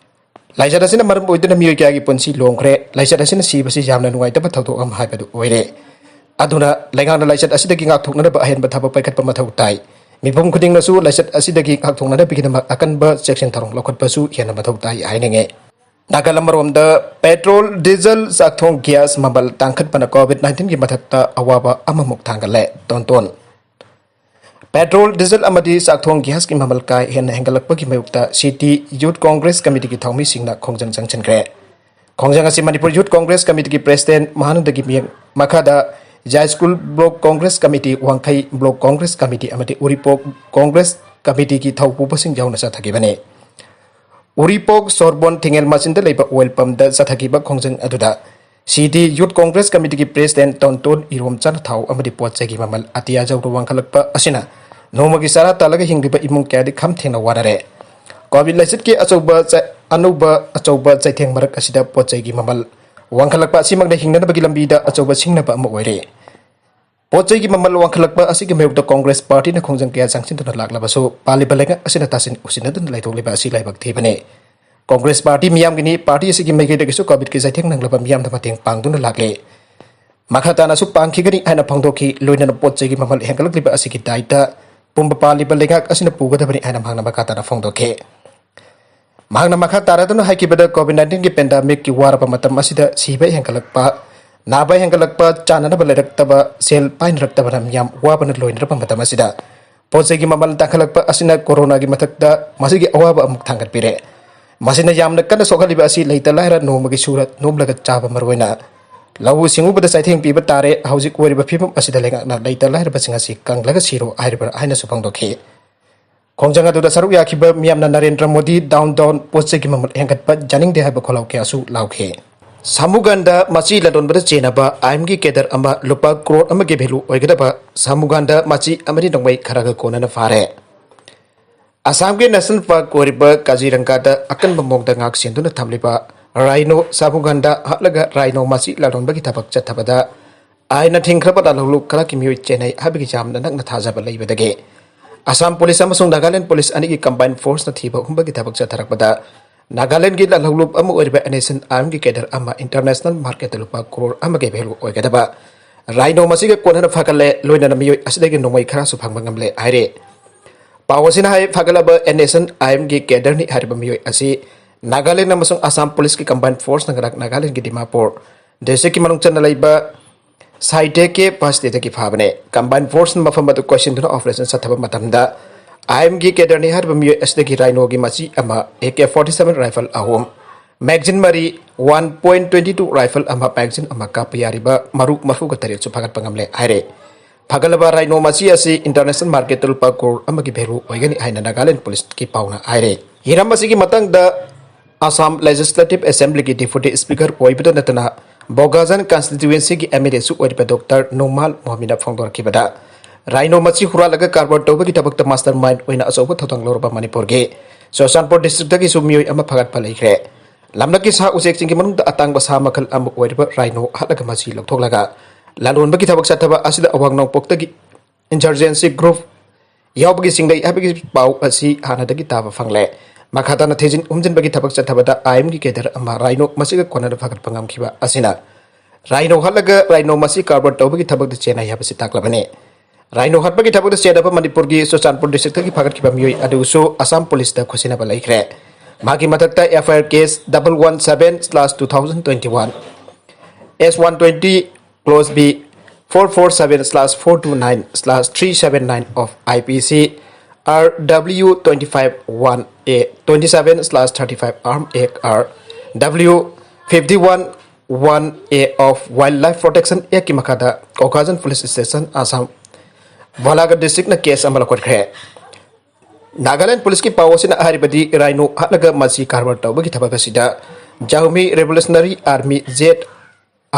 ꯂꯥꯏꯆꯠ ꯑꯁꯤꯅ ꯃꯔꯝ ꯑꯣꯏꯗꯨꯅ ꯃꯤꯑꯣꯏ ꯀꯌꯥꯒꯤ ꯄꯨꯟꯁꯤ ꯂꯣꯝꯈ꯭ꯔꯦ꯫ ꯂꯥꯏꯆꯠ ꯑꯁꯤꯅ ꯁꯤꯕꯁꯤ ꯌꯥꯝꯅ ꯅꯨꯡꯉꯥꯏꯇꯕ ꯊꯧꯗꯣꯛ ꯑꯃ ꯍꯥꯏꯕꯗꯨ ꯑꯣꯏꯔꯦ꯫ ꯑꯗꯨꯅ ꯂꯩꯉꯥꯛꯅ ꯂꯥꯏꯆꯠ ꯑꯁꯤꯗꯒꯤ ꯉꯥꯛꯊꯣꯛꯅꯅꯕ ꯑꯍꯦꯟꯕ ꯊꯕꯛ ꯄꯥꯏꯈꯠꯄ ꯃꯊꯧ ꯇꯥꯏ꯫ ꯃꯤꯄꯨꯝ ꯈꯨꯗꯤꯡꯅꯁꯨ ꯂꯥꯏꯆꯠ ꯑꯁꯤꯗꯒꯤ ꯉꯥꯛꯊꯣꯛꯅꯅꯕꯒꯤꯗꯃꯛ ꯑꯀꯟꯕ ꯆꯦꯛꯁꯤꯟ ꯊꯧꯔꯥꯡ ꯂꯧꯈꯠꯄꯁꯨ ꯍꯦꯟꯅ ꯃꯊꯧ ꯇꯥꯏ ꯍꯥꯏꯅꯤꯡꯉꯤ꯫ ꯅꯥꯒꯥꯂꯦꯟ ꯑꯃꯔꯣꯝꯗ ꯄꯦꯇ꯭ꯔꯣꯜ, ꯗꯤꯖꯜ, ꯆꯥꯛꯊꯣꯡ ꯒ꯭ꯌꯥꯁ ꯃꯃꯜ ꯇꯥꯡꯈꯠꯄꯅ COVID nineteen ꯒꯤ ꯃꯊꯛꯇ ꯑꯋꯥꯕ ꯑꯃꯃꯨꯛ ꯊꯥꯡꯒꯠꯂꯦ꯫ ꯇꯣꯟꯇꯣꯟ꯫ ꯄꯦꯇ꯭ꯔꯣꯜ, ꯗꯤꯖꯜ ꯑꯃꯗꯤ ꯆꯥꯛꯊꯣꯡ ꯒ꯭ꯌꯥꯁꯀꯤ ꯃꯃꯜ ꯀꯥ ꯍꯦꯟꯅ ꯍꯦꯟꯒꯠꯂꯛꯄꯒꯤ ꯃꯥꯌꯣꯛꯇ ꯁꯤꯇꯤ ꯌꯨꯠ ꯀꯣꯡꯒ꯭ꯔꯦꯁ ꯀꯃꯤꯇꯤꯒꯤ ꯊꯧꯃꯤꯁꯤꯡꯅ ꯈꯣꯡꯖꯪ ꯆꯪꯁꯤꯟꯈ꯭ꯔꯦ꯫ ꯈꯣꯡꯖꯪ ꯑꯁꯤ ꯃꯅꯤꯄꯨꯔ ꯌꯨꯠ ꯀꯣꯡꯒ꯭ꯔꯦꯁ ꯀꯃꯤꯇꯤꯒꯤ ꯄ꯭ꯔꯦꯁꯤꯗꯦꯟ ꯃꯍꯥꯅꯟꯗꯒꯤ ꯃꯤꯌꯦꯡ ꯃꯈꯥꯗ ꯌꯥꯏꯁ꯭ꯀꯨꯜ ꯕ꯭ꯂꯣꯛ ꯀꯣꯡꯒ꯭ꯔꯦꯁ ꯀꯃꯤꯇꯤ, ꯋꯥꯡꯈꯩ ꯕ꯭ꯂꯣꯛ ꯀꯣꯡꯒ꯭ꯔꯦꯁ ꯀꯃꯤꯇꯤ ꯑꯃꯗꯤ ꯎꯔꯤꯄꯣꯛ ꯀꯣꯡꯒ꯭ꯔꯦꯁ ꯀꯃꯤꯇꯤꯒꯤ ꯊꯧꯄꯨꯕꯁꯤꯡ ꯌꯥꯎꯅ ꯆꯠꯊꯈꯤꯕꯅꯤ꯫ ꯎꯔꯤꯄꯣꯛ ꯁꯣꯔꯕꯣꯟ ꯊꯤꯡꯉꯦꯜ ꯃꯆꯤꯟꯗ ꯂꯩꯕ ꯑꯣꯏꯜ ꯄꯝꯗ ꯆꯠꯊꯈꯤꯕ ꯈꯣꯡꯖꯪ ꯑꯗꯨꯗ ꯁꯤꯇꯤ ꯌꯨꯠ ꯀꯣꯡꯒ꯭ꯔꯦꯁ ꯀꯃꯤꯇꯤꯒꯤ ꯄ꯭ꯔꯦꯁꯤꯗꯦꯟ ꯇꯣꯟꯇꯣꯟ ꯏꯔꯣꯝꯆꯥꯅ ꯊꯥꯎ ꯑꯃꯗꯤ ꯄꯣꯠ ꯆꯩꯒꯤ ꯃꯃꯜ ꯑꯇꯤꯌꯥ ꯌꯧꯅ ꯋꯥꯡꯈꯠꯂꯛꯄ ꯑꯁꯤꯅ ꯅꯣꯡꯃꯒꯤ ꯆꯔꯥ ꯇꯥꯜꯂꯒ ꯍꯤꯡꯂꯤꯕ ꯏꯃꯨꯡ ꯀꯌꯥꯗꯤ ꯈꯝ ꯊꯦꯡꯅ ꯋꯥꯅꯔꯦ꯫ COVID ꯂꯥꯏꯆꯠꯀꯤ ꯑꯆꯧꯕ ꯆ-, ꯑꯅꯧꯕ ꯑꯆꯧꯕ ꯆꯩꯊꯦꯡ ꯃꯔꯛ ꯑꯁꯤꯗ ꯄꯣꯠ ꯆꯩꯒꯤ ꯃꯃꯜ ꯋꯥꯡꯈꯠꯂꯛꯄ ꯑꯁꯤꯃꯛꯅ ꯍꯤꯡꯅꯅꯕꯒꯤ ꯂꯝꯕꯤꯗ ꯑꯆꯧꯕ ꯁꯤꯡꯅꯕ ꯑꯃ ꯑꯣꯏꯔꯦ꯫ ꯄꯣꯠ ꯆꯩꯒꯤ ꯃꯃꯜ ꯋꯥꯡꯈꯠꯂꯛꯄ ꯑꯁꯤꯒꯤ ꯃꯥꯌꯣꯛꯇ ꯀꯣꯡꯒ꯭ꯔꯦꯁ ꯄꯥꯔꯇꯤꯅ ꯈꯣꯡꯖꯪ ꯀꯌꯥ ꯆꯪꯁꯤꯟꯗꯨꯅ ꯂꯥꯛꯂꯕꯁꯨ ꯄꯥꯜꯂꯤꯕ ꯂꯩꯉꯥꯛ ꯑꯁꯤꯅ ꯇꯥꯁꯤꯟ ꯎꯁꯤꯟꯅꯗꯨꯅ ꯂꯩꯊꯣꯛꯂꯤꯕ ꯑꯁꯤ ꯂꯥꯏꯕꯛ ꯊꯤꯕꯅꯤ꯫ ꯀꯣꯡꯒ꯭ꯔꯦꯁ ꯄꯥꯔꯇꯤ ꯃꯤꯌꯥꯝꯒꯤꯅꯤ, ꯄꯥꯔꯇꯤ ꯑꯁꯤꯒꯤ ꯃꯥꯏꯀꯩꯗꯒꯤꯁꯨ COVIDꯀꯤ ꯆꯩꯊꯦꯡ ꯅꯪꯂꯕ ꯃꯤꯌꯥꯝꯗ ꯃꯇꯦꯡ ꯄꯥꯡꯗꯨꯅ ꯂꯥꯛꯂꯤ꯫ ꯃꯈꯥ ꯇꯥꯅꯁꯨ ꯄꯥꯡꯈꯤꯒꯅꯤ ꯍꯥꯏꯅ ꯐꯣꯡꯗꯣꯛꯈꯤ꯫ ꯂꯣꯏꯅꯅ ꯄꯣꯠ ꯆꯩꯒꯤ ꯃꯃꯜ ꯍꯦꯟꯒꯠꯂꯛꯂꯤꯕ ꯑꯁꯤꯒꯤ ꯗꯥꯏꯇ ꯄꯨꯝꯕ ꯄꯥꯜꯂꯤꯕ ꯂꯩꯉꯥꯛ ꯑꯁꯤꯅ ꯄꯨꯒꯗꯕꯅꯤ ꯍꯥꯏꯅ ꯃꯍꯥꯛꯅ ꯃꯈꯥ ꯇꯥꯅ ꯐꯣꯡꯗꯣꯛꯈꯤ꯫ ꯃꯍꯥꯛꯅ ꯃꯈꯥ ꯇꯥꯔꯗꯨꯅ ꯍꯥꯏꯈꯤꯕꯗ, COVID nineteen ꯒꯤ pandemic ꯀꯤ ꯋꯥꯔꯕ ꯃꯇꯝ ꯑꯁꯤꯗ ꯁꯤꯕ ꯍꯦꯟꯒꯠꯂꯛꯄ, ꯅꯥꯕ ꯍꯦꯟꯒꯠꯂꯛꯄ, ꯆꯥꯅꯅꯕ ꯂꯩꯔꯛꯇꯕ, ꯁꯦꯜ ꯄꯥꯏꯅꯔꯛꯇꯕꯅ ꯃꯤꯌꯥꯝ ꯋꯥꯕꯅ ꯂꯣꯏꯅꯔꯕ ꯃꯇꯝ ꯑꯁꯤꯗ ꯄꯣꯠ ꯆꯩꯒꯤ ꯃꯃꯜ ꯇꯥꯡꯈꯠꯂꯛꯄ ꯑꯁꯤꯅ ꯀꯣꯔꯣꯅꯥꯒꯤ ꯃꯊꯛꯇ ꯃꯁꯤꯒꯤ ꯑꯋꯥꯕ ꯑꯃꯨꯛ ꯊꯥꯡꯒꯠꯄꯤꯔꯦ꯫ ꯃꯁꯤꯅ ꯌꯥꯝꯅ ꯀꯟꯅ ꯁꯣꯛꯍꯜꯂꯤꯕ ꯑꯁꯤ ꯂꯩꯇ ꯂꯥꯏꯔ ꯅꯣꯡꯃꯒꯤ ꯁꯨꯔ ꯅꯣꯝꯂꯒ ꯆꯥꯕ, ꯃꯔꯨꯑꯣꯏꯅ ꯂꯧꯎ ꯁꯤꯡꯎꯕꯗ ꯆꯩꯊꯦꯡ ꯄꯤꯕ ꯇꯥꯔꯦ꯫ ꯍꯧꯖꯤꯛ ꯑꯣꯏꯔꯤꯕ ꯐꯤꯕꯝ ꯑꯁꯤꯗ ꯂꯩꯉꯥꯛꯅ ꯂꯩꯇ ꯂꯥꯏꯔꯕꯁꯤꯡ ꯑꯁꯤ ꯀꯪꯂꯒ ꯁꯤꯔꯣ ꯍꯥꯏꯔꯤꯕ꯭ꯔꯥ ꯍꯥꯏꯅꯁꯨ ꯐꯣꯡꯗꯣꯛꯈꯤ꯫ ꯈꯣꯡꯖꯪ ꯑꯗꯨꯗ ꯁꯔꯨꯛ ꯌꯥꯈꯤꯕ ꯃꯤꯌꯥꯝꯅ ꯅꯔꯦꯟꯗ꯭ꯔ ꯃꯣꯗꯤ down down, ꯄꯣꯠ ꯆꯩꯒꯤ ꯃꯃꯜ ꯍꯦꯟꯒꯠꯄ ꯌꯥꯅꯤꯡꯗꯦ ꯍꯥꯏꯕ ꯈꯣꯜꯂꯥꯎ ꯀꯌꯥꯁꯨ ꯂꯥꯎꯈꯤ꯫ ꯁꯥꯃꯨꯒꯟꯗ ꯃꯆꯤ ꯂꯂꯣꯟꯕꯗ ꯆꯦꯟꯅꯕ ꯑꯥꯏꯟꯒꯤ ꯀꯦꯗꯔ ꯑꯃ ꯂꯨꯄꯥ ꯀ꯭ꯔꯣꯔ ꯑꯃꯒꯤ value ꯑꯣꯏꯒꯗꯕ ꯁꯥꯃꯨꯒꯟꯗ ꯃꯆꯤ ꯑꯃꯗꯤ ꯅꯣꯡꯃꯩ ꯈꯔꯒ ꯀꯣꯟꯅꯅ ꯐꯥꯔꯦ꯫ ꯑꯁꯥꯝꯒꯤ ꯅꯦꯁꯅꯦꯜ ꯄꯥꯔꯛ ꯑꯣꯏꯔꯤꯕ ꯀꯥꯖꯤꯔꯪꯒꯥꯗ ꯑꯀꯟꯕ ꯃꯑꯣꯡꯗ ꯉꯥꯛ ꯁꯦꯟꯗꯨꯅ ꯊꯝꯂꯤꯕ ꯔꯥꯏꯅꯣ ꯁꯥꯃꯨꯒꯟꯗ ꯍꯥꯠꯂꯒ ꯔꯥꯏꯅꯣ ꯃꯆꯤ ꯂꯂꯣꯟꯕꯒꯤ ꯊꯕꯛ ꯆꯠꯊꯕꯗ ꯑꯥꯏꯟꯅ ꯊꯤꯡꯈ꯭ꯔꯕ ꯂꯥꯜꯍꯧꯂꯨꯞ ꯈꯔꯒꯤ ꯃꯤꯑꯣꯏ ꯆꯦꯟꯅꯩ ꯍꯥꯏꯕꯒꯤ ꯌꯥꯝꯅ ꯅꯛꯅ ꯊꯥꯖꯕ ꯂꯩꯕꯗꯒꯤ ꯑꯁꯥꯝ ꯄꯨꯂꯤꯁ ꯑꯃꯁꯨꯡ ꯅꯥꯒꯥꯂꯦꯟ ꯄꯨꯂꯤꯁ ꯑꯅꯤꯒꯤ combined force ꯅ ꯊꯤꯕ ꯍꯨꯝꯕꯒꯤ ꯊꯕꯛ ꯆꯠꯊꯔꯛꯄꯗ ꯅꯥꯒꯥꯂꯦꯟꯒꯤ ꯂꯥꯜꯍꯧꯂꯨꯞ ꯑꯃ ꯑꯣꯏꯔꯤꯕ NSCN arm ꯒꯤ cadre ꯑꯃ international market ꯇ ꯂꯨꯄꯥ ꯀ꯭ꯔꯣꯔ ꯑꯃꯒꯤ value ꯑꯣꯏꯒꯗꯕ ꯔꯥꯏꯅꯣ ꯃꯁꯤꯒ ꯀꯣꯟꯅꯅ ꯐꯒꯠꯂꯦ, ꯂꯣꯏꯅꯅ ꯃꯤꯑꯣꯏ ꯑꯁꯤꯗꯒꯤ ꯅꯣꯡꯃꯩ ꯈꯔꯁꯨ ꯐꯪꯕ ꯉꯝꯂꯦ ꯍꯥꯏꯔꯦ꯫ ꯄꯥꯎ ꯑꯁꯤꯅ ꯍꯥꯏ, ꯐꯒꯠꯂꯕ ꯑꯦꯟ ꯑꯦꯁ ꯑꯦꯟ ꯑꯥꯏ ꯑꯦꯝꯒꯤ ꯀꯦꯗꯔꯅꯤ ꯍꯥꯏꯔꯤꯕ ꯃꯤꯑꯣꯏ ꯑꯁꯤ ꯅꯥꯒꯥꯂꯦꯟ ꯑꯃꯁꯨꯡ ꯑꯁꯥꯝ ꯄꯨꯂꯤꯁꯀꯤ ꯀꯝꯕꯥꯏꯟ ꯐꯣꯔꯁꯅ ꯉꯔꯥꯡ ꯅꯥꯒꯥꯂꯦꯟꯒꯤ ꯗꯤꯃꯥꯄꯨꯔ ꯗꯤꯁꯇ꯭ꯔꯤꯛꯀꯤ ꯃꯅꯨꯡ ꯆꯟꯅ ꯂꯩꯕ ꯁꯥꯏꯗꯦꯀꯦ ꯕꯁꯇꯤꯗꯒꯤ ꯐꯥꯕꯅꯦ꯫ ꯀꯝꯕꯥꯏꯟ ꯐꯣꯔꯁꯅ ꯃꯐꯝ ꯑꯗꯨ ꯀꯣꯏꯁꯤꯟꯗꯨꯅ ꯑꯣꯄꯔꯦꯁꯟ ꯆꯠꯊꯕ ꯃꯇꯝꯗ ꯑꯥꯏ ꯑꯦꯝꯒꯤ ꯀꯦꯗꯔꯅꯤ ꯍꯥꯏꯔꯤꯕ ꯃꯤꯑꯣꯏ ꯑꯁꯤꯗꯒꯤ ꯔꯥꯏꯅꯣꯒꯤ ꯃꯆꯤ ꯑꯃ, A K forty seven rifle ꯑꯍꯨꯝ, ꯃꯦꯒꯖꯤꯟ ꯃꯔꯤ, one point twenty two rifle ꯑꯃ, ꯃꯦꯒꯖꯤꯟ ꯑꯃ ꯀꯥꯞꯄ ꯌꯥꯔꯤꯕ ꯃꯔꯨ ꯃꯔꯐꯨꯒ ꯇꯔꯦꯠꯁꯨ ꯐꯥꯒꯠꯄ ꯉꯝꯂꯦ ꯍꯥꯏꯔꯦ꯫ ꯐꯒꯠꯂꯕ ꯔꯥꯏꯅꯣ ꯃꯆꯤ ꯑꯁꯤ ꯏꯟꯇꯔꯅꯦꯁꯅꯦꯜ ꯃꯥꯔꯀꯦꯠꯇ ꯂꯨꯄꯥ ꯀ꯭ꯔꯣꯔ ꯑꯃꯒꯤ ꯚꯦꯂꯨ ꯑꯣꯏꯒꯅꯤ ꯍꯥꯏꯅ ꯅꯥꯒꯥꯂꯦꯟ ꯄꯨꯂꯤꯁꯀꯤ ꯄꯥꯎꯅ ꯍꯥꯏꯔꯦ꯫ ꯍꯤꯔꯝ ꯑꯁꯤꯒꯤ ꯃꯇꯥꯡꯗ ꯑꯁꯥꯝ ꯂꯦꯖꯤꯁꯂꯦꯇꯤꯚ ꯑꯦꯁꯦꯝꯕ꯭ꯂꯤꯒꯤ ꯗꯤꯄ꯭ꯌꯨꯇꯤ ꯁ꯭ꯄꯤꯀꯔ ꯑꯣꯏꯕꯇ ꯅꯠꯇꯅ ꯕꯣꯒꯥꯖꯟ ꯀꯟꯁꯇꯤꯇ꯭ꯌꯨꯑꯦꯟꯁꯤꯒꯤ ꯑꯦꯝ ꯑꯦꯜ ꯑꯦꯁꯨ ꯑꯣꯏꯔꯤꯕ ꯗꯣꯛꯇꯔ ꯅꯣꯡꯃꯥꯜ ꯃꯣꯍꯃꯤꯅ ꯐꯣꯡꯗꯣꯔꯛꯈꯤꯕꯗ, ꯔꯥꯏꯅꯣ ꯃꯆꯤ ꯍꯨꯔꯥꯜꯂꯒ ꯀꯔꯕꯥꯔ ꯇꯧꯕꯒꯤ ꯊꯕꯛꯇ ꯃꯥꯁꯇꯔ ꯃꯥꯏꯟ ꯑꯣꯏꯅ ꯑꯆꯧꯕ ꯊꯧꯗꯥꯡ ꯂꯧꯔꯕ ꯃꯅꯤꯄꯨꯔꯒꯤ ꯆꯨꯔꯆꯥꯟꯄꯨꯔ ꯗꯤꯁꯇ꯭ꯔꯤꯛꯇꯒꯤꯁꯨ ꯃꯤꯑꯣꯏ ꯑꯃ ꯐꯒꯠꯄ ꯂꯩꯈ꯭ꯔꯦ꯫ ꯂꯝꯂꯛꯀꯤ ꯁꯥ ꯎꯆꯦꯛꯁꯤꯡꯒꯤ ꯃꯅꯨꯡꯗ ꯑꯇꯥꯡꯕ ꯁꯥ ꯃꯈꯜ ꯑꯃ ꯑꯣꯏꯔꯤꯕ ꯔꯥꯏꯅꯣ ꯍꯥꯠꯂꯒ ꯃꯆꯤ ꯂꯧꯊꯣꯛꯂꯒ ꯂꯂꯣꯟꯕꯒꯤ ꯊꯕꯛ ꯆꯠꯊꯕ ꯑꯁꯤꯗ ꯑꯋꯥꯡ ꯅꯣꯡꯄꯣꯛꯇꯒꯤ ꯏꯟꯁꯔꯖꯦꯟꯁꯤ ꯒ꯭ꯔꯨꯞ ꯌꯥꯎꯕꯒꯤ ꯆꯤꯡꯂꯩ ꯍꯥꯏꯕꯒꯤ ꯄꯥꯎ ꯑꯁꯤ ꯍꯥꯟꯅꯗꯒꯤ ꯇꯥꯕ ꯐꯪꯂꯦ꯫ ꯃꯈꯥ ꯇꯥꯅ ꯊꯤꯖꯤꯟ ꯍꯨꯝꯖꯤꯟꯕꯒꯤ ꯊꯕꯛ ꯆꯠꯊꯕꯗ ꯑꯥꯏ ꯑꯦꯝꯒꯤ ꯀꯦꯗꯔ ꯑꯃ ꯔꯥꯏꯅꯣ ꯃꯁꯤꯒ ꯀꯣꯟꯅꯅ ꯐꯒꯠꯄ ꯉꯝꯈꯤꯕ ꯑꯁꯤꯅ ꯔꯥꯏꯅꯣ ꯍꯥꯠꯂꯒ ꯔꯥꯏꯅꯣ ꯃꯁꯤ ꯀꯔꯕꯥꯔ ꯇꯧꯕꯒꯤ ꯊꯕꯛꯇ ꯆꯦꯟꯅꯩ ꯍꯥꯏꯕꯁꯤ ꯇꯥꯛꯂꯕꯅꯤ꯫ ꯔꯥꯏꯅꯣ ꯍꯥꯠꯄꯒꯤ ꯊꯕꯛꯇ ꯆꯦꯟꯅꯕ ꯃꯅꯤꯄꯨꯔꯒꯤ ꯆꯨꯔꯆꯥꯟꯄꯨꯔ ꯗꯤꯁꯇ꯭ꯔꯤꯛꯇꯒꯤ ꯐꯒꯠꯈꯤꯕ ꯃꯤꯑꯣꯏ ꯑꯗꯨꯁꯨ ꯑꯁꯥꯝ ꯄꯨꯂꯤꯁꯇ ꯈꯨꯠꯁꯤꯟꯅꯕ ꯂꯩꯈ꯭ꯔꯦ꯫ ꯃꯥꯒꯤ ꯃꯊꯛꯇ F I R case double one seven slash two thousand twenty one, S one twenty clause B, four four seven slash four two nine slash three seven nine of I P C, R W twenty five one A, twenty seven slash thirty five Arm Act, R W fifty one one A of Wildlife Protection Act ꯀꯤ ꯃꯈꯥꯗ ꯀꯣꯀꯥꯖꯟ police station, Assam, ꯕꯣꯂꯥꯘꯥꯠ ꯗꯤꯁꯇ꯭ꯔꯤꯛꯅ case ꯑꯃ ꯂꯧꯈꯠꯈ꯭ꯔꯦ꯫ ꯅꯥꯒꯥꯂꯦꯟ ꯄꯨꯂꯤꯁꯀꯤ ꯄꯥꯎ ꯑꯁꯤꯅ ꯍꯥꯏꯔꯤꯕꯗꯤ, ꯔꯥꯏꯅꯣ ꯍꯥꯠꯂꯒ ꯃꯁꯤ ꯀꯔꯕꯥꯔ ꯇꯧꯕꯒꯤ ꯊꯕꯛ ꯑꯁꯤꯗ ꯖꯥꯎꯃꯤ ꯔꯦꯚꯣꯂꯨꯁꯅꯔꯤ ꯑꯥꯔꯃꯤ, ꯖꯦꯠ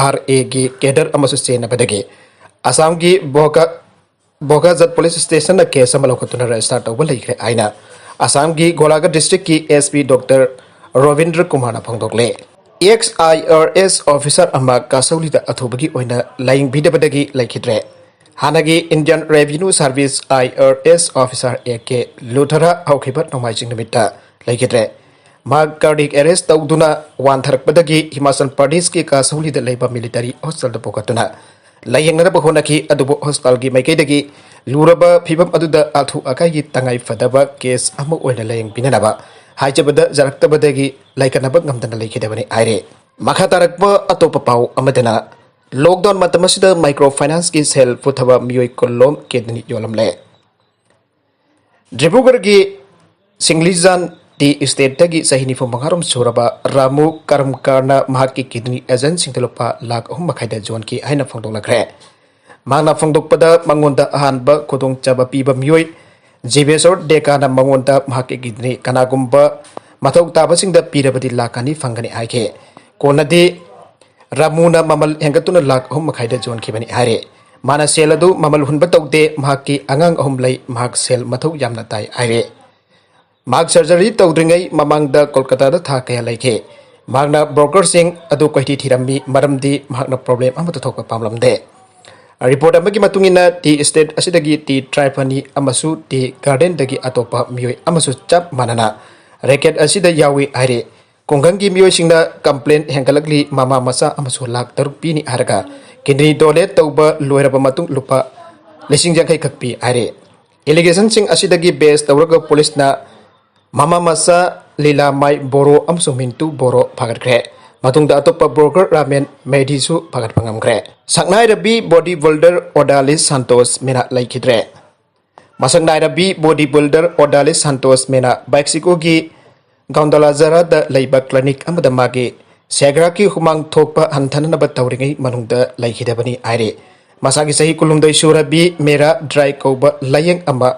ꯑꯥꯔ ꯑꯦꯒꯤ ꯀꯦꯗꯔ ꯑꯃꯁꯨ ꯆꯦꯟꯅꯕꯗꯒꯤ ꯑꯁꯥꯝꯒꯤ ꯕꯣꯒꯥ ꯕꯣꯒꯥꯖꯠ ꯄꯨꯂꯤꯁ ꯁ꯭ꯇꯦꯁꯟꯅ ꯀꯦꯁ ꯑꯃ ꯂꯧꯈꯠꯇꯨꯅ ꯔꯦꯖꯤꯁꯇꯥꯔ ꯇꯧꯕ ꯂꯩꯈ꯭ꯔꯦ ꯍꯥꯏꯅ ꯑꯁꯥꯝꯒꯤ ꯒꯣꯂꯥꯘꯥꯠ ꯗꯤꯁꯇ꯭ꯔꯤꯛꯀꯤ ꯑꯦꯁ ꯄꯤ ꯗꯣꯛꯇꯔ ꯔꯣꯕꯤꯟꯗ꯭ꯔ ꯀꯨꯃꯥꯔꯅ ꯐꯣꯡꯗꯣꯛꯂꯦ꯫ Ex I R S officer ꯑꯃ ꯀꯥꯁꯧꯂꯤꯗ ꯑꯊꯨꯕꯒꯤ ꯑꯣꯏꯅ ꯂꯥꯌꯦꯡꯕꯤꯗꯕꯗꯒꯤ ꯂꯩꯈꯤꯗ꯭ꯔꯦ꯫ ꯍꯥꯟꯅꯒꯤ Indian revenue service, I R S officer A K Luthra ꯍꯧꯈꯤꯕ ꯅꯣꯡꯃꯥꯏꯖꯤꯡ ꯅꯨꯃꯤꯠꯇ ꯂꯩꯈꯤꯗ꯭ꯔꯦ꯫ ꯃꯍꯥꯛ ꯀꯥꯔꯗꯤꯌꯦꯛ ꯑꯦꯔꯦꯁ ꯇꯧꯗꯨꯅ ꯋꯥꯟꯊꯔꯛꯄꯗꯒꯤ ꯍꯤꯃꯥꯆꯜ ꯄ꯭ꯔꯗꯦꯁꯀꯤ ꯀꯥꯁꯧꯂꯤꯗ ꯂꯩꯕ ꯃꯤꯂꯤꯇꯔꯤ ꯍꯣꯁꯄꯤꯇꯥꯜꯗ ꯄꯨꯈꯠꯇꯨꯅ ꯂꯥꯌꯦꯡꯅꯅꯕ ꯍꯣꯠꯅꯈꯤ꯫ ꯑꯗꯨꯕꯨ ꯍꯣꯁꯄꯤꯇꯥꯜꯒꯤ ꯃꯥꯏꯀꯩꯗꯒꯤ ꯂꯨꯔꯕ ꯐꯤꯕꯝ ꯑꯗꯨꯗ ꯑꯊꯨ ꯑꯀꯥꯏꯒꯤ ꯇꯉꯥꯏ ꯐꯗꯕ ꯀꯦꯁ ꯑꯃ ꯑꯣꯏꯅ ꯂꯥꯌꯦꯡꯕꯤꯅꯅꯕ ꯍꯥꯏꯖꯕꯗ ꯌꯥꯔꯛꯇꯕꯗꯒꯤ ꯂꯩꯀꯠꯅꯕ ꯉꯝꯗꯅ ꯂꯩꯈꯤꯗꯕꯅꯤ ꯍꯥꯏꯔꯤ꯫ ꯃꯈꯥ ꯇꯥꯔꯛꯄ ꯑꯇꯣꯞꯄ ꯄꯥꯎ ꯑꯃꯗꯅ, ꯂꯣꯛꯗꯥꯎꯟ ꯃꯇꯝ ꯑꯁꯤꯗ ꯃꯥꯏꯀ꯭ꯔꯣ ꯐꯥꯏꯅꯥꯟꯁꯀꯤ ꯁꯦꯜ ꯄꯨꯊꯕ ꯃꯤꯑꯣꯏ ꯀꯨꯟꯂꯣꯝ ꯀꯤꯗꯅꯤ ꯌꯣꯜꯂꯝꯂꯦ꯫ ꯗꯤꯕ꯭ꯔꯨꯒꯔꯒꯤ ꯁꯤꯡꯂꯤꯖꯥꯟ ꯇꯤ ꯏꯁꯇꯦꯠꯇꯒꯤ ꯆꯍꯤ ꯅꯤꯐꯨ ꯃꯉꯥꯔꯣꯝ ꯁꯨꯔꯕ ꯔꯥꯃꯨ ꯀꯔꯝꯀꯥꯔꯅ ꯃꯍꯥꯛꯀꯤ ꯀꯤꯗꯅꯤ ꯑꯦꯖꯦꯟꯁꯤꯡꯗ ꯂꯨꯄꯥ ꯂꯥꯈ ꯑꯍꯨꯝ ꯃꯈꯥꯏꯗ ꯌꯣꯟꯈꯤ ꯍꯥꯏꯅ ꯐꯣꯡꯗꯣꯛꯂꯛꯈ꯭ꯔꯦ꯫ ꯃꯍꯥꯛꯅ ꯐꯣꯡꯗꯣꯛꯄꯗ, ꯃꯉꯣꯟꯗ ꯑꯍꯥꯟꯕ ꯈꯨꯗꯣꯡꯆꯥꯕ ꯄꯤꯕ ꯃꯤꯑꯣꯏ ꯖꯤꯕꯦꯁꯣꯔ ꯗꯦꯀꯥꯅ ꯃꯉꯣꯟꯗ ꯃꯍꯥꯛꯀꯤ ꯀꯤꯗꯅꯤ ꯀꯅꯥꯒꯨꯝꯕ ꯃꯊꯧ ꯇꯥꯕꯁꯤꯡꯗ ꯄꯤꯔꯕꯗꯤ ꯂꯥꯈ ꯑꯅꯤ ꯐꯪꯒꯅꯤ ꯍꯥꯏꯈꯤ꯫ ꯀꯣꯟꯅꯗꯤ ꯔꯥꯃꯨꯅ ꯃꯃꯜ ꯍꯦꯟꯒꯠꯇꯨꯅ ꯂꯥꯈ ꯑꯍꯨꯝ ꯃꯈꯥꯏꯗ ꯌꯣꯟꯈꯤꯕꯅꯤ ꯍꯥꯏꯔꯦ꯫ ꯃꯥꯅ ꯁꯦꯜ ꯑꯗꯨ ꯃꯃꯜ ꯍꯨꯟꯕ ꯇꯧꯗꯦ, ꯃꯍꯥꯛꯀꯤ ꯑꯉꯥꯡ ꯑꯍꯨꯝ ꯂꯩ, ꯃꯍꯥꯛ ꯁꯦꯜ ꯃꯊꯧ ꯌꯥꯝꯅ ꯇꯥꯏ ꯍꯥꯏꯔꯦ꯫ ꯃꯍꯥꯛ ꯁꯔꯖꯔꯤ ꯇꯧꯗ꯭ꯔꯤꯉꯩ ꯃꯃꯥꯡꯗ ꯀꯣꯜꯀꯇꯥꯗ ꯊꯥ ꯀꯌꯥ ꯂꯩꯈꯤ꯫ ꯃꯍꯥꯛꯅ ꯕ꯭ꯔꯣꯀꯔꯁꯤꯡ ꯑꯗꯨ ꯀꯣꯏꯊꯤ ꯊꯤꯔꯝꯃꯤ, ꯃꯔꯝꯗꯤ ꯃꯍꯥꯛꯅ ꯄ꯭ꯔꯣꯕ꯭ꯂꯦꯝ ꯑꯃꯠꯇ ꯊꯣꯛꯄ ꯄꯥꯝꯂꯝꯗꯦ꯫ ꯔꯤꯄꯣꯔꯠ ꯑꯃꯒꯤ ꯃꯇꯨꯡ ꯏꯟꯅ, ꯇꯤ ꯏꯁꯇꯦꯠ ꯑꯁꯤꯗꯒꯤ ꯇꯤ ꯇ꯭ꯔꯥꯏꯐꯅꯤ ꯑꯃꯁꯨ ꯇꯤ ꯒꯥꯔꯗꯦꯟꯗꯒꯤ ꯑꯇꯣꯞꯄ ꯃꯤꯑꯣꯏ ꯑꯃꯁꯨ ꯆꯞ ꯃꯥꯟꯅꯅ ꯔꯦꯀꯦꯠ ꯑꯁꯤꯗ ꯌꯥꯎꯏ ꯍꯥꯏꯔꯤ꯫ ꯈꯨꯡꯒꯪꯒꯤ ꯃꯤꯑꯣꯏꯁꯤꯡꯅ ꯀꯝꯄ꯭ꯂꯦꯟ ꯍꯦꯟꯒꯠꯂꯛꯂꯤ, ꯃꯃꯥ ꯃꯆꯥ ꯑꯃꯁꯨ ꯂꯥꯈ ꯇꯔꯨꯛ ꯄꯤꯅꯤ ꯍꯥꯏꯔꯒ ꯀꯤꯗꯅꯤ ꯗꯣꯅꯦꯠ ꯇꯧꯕ ꯂꯣꯏꯔꯕ ꯃꯇꯨꯡ ꯂꯨꯄꯥ ꯂꯤꯁꯤꯡ ꯌꯥꯡꯈꯩ ꯈꯛ ꯄꯤ ꯍꯥꯏꯔꯤ꯫ ꯑꯦꯂꯤꯒꯦꯁꯟꯁꯤꯡ ꯑꯁꯤꯗꯒꯤ ꯕꯦꯁ ꯇꯧꯔꯒ ꯄꯨꯂꯤꯁꯅ ꯃꯃꯥ ꯃꯆꯥ ꯂꯤꯂꯥꯃꯥꯏ ꯕꯣꯔꯣ ꯑꯃꯁꯨꯡ ꯃꯤꯟꯇꯨ ꯕꯣꯔꯣ ꯐꯥꯒꯠꯈ꯭ꯔꯦ꯫ ꯃꯇꯨꯡꯗ ꯑꯇꯣꯞꯄ ꯕ꯭ꯔꯣꯀꯔ ꯔꯥꯃꯦꯟ ꯃꯦꯙꯤꯁꯨ ꯐꯥꯒꯠꯄ ꯉꯝꯈ꯭ꯔꯦ꯫ ꯁꯛꯅꯥꯏꯔꯕꯤ ꯕꯣꯗꯤ ꯕꯤꯜꯗꯔ ꯑꯣꯗꯥꯂꯤꯁ ꯁꯥꯟꯇꯣꯁ ꯃꯦꯅꯥ ꯂꯩꯈꯤꯗ꯭ꯔꯦ꯫ ꯃꯁꯛ ꯅꯥꯏꯔꯕꯤ ꯕꯣꯗꯤ ꯕꯤꯜꯗꯔ ꯑꯣꯗꯥꯂꯤꯁ ꯁꯥꯟꯇꯣꯁ ꯃꯦꯅꯥ ꯃꯦꯛꯁꯤꯀꯣꯒꯤ ꯒꯥꯎꯟꯗꯥꯂꯥꯖꯥꯔꯥꯗ ꯂꯩꯕ ꯀ꯭ꯂꯤꯅꯤꯛ ꯑꯃꯗ ꯃꯥꯒꯤ ꯁꯦꯒ꯭ꯔꯥꯛꯀꯤ ꯍꯨꯃꯥꯡ ꯊꯣꯛꯄ ꯍꯟꯊꯅꯅꯕ ꯇꯧꯔꯤꯉꯩ ꯃꯅꯨꯡꯗ ꯂꯩꯈꯤꯗꯕꯅꯤ ꯍꯥꯏꯔꯤ꯫ ꯃꯁꯥꯒꯤ ꯆꯍꯤ ꯀꯨꯟꯍꯨꯝꯗꯣꯏ ꯁꯨꯔꯕꯤ ꯃꯦꯔꯥ ꯗ꯭ꯔꯥꯏ ꯀꯧꯕ ꯂꯥꯌꯦꯡ ꯑꯃ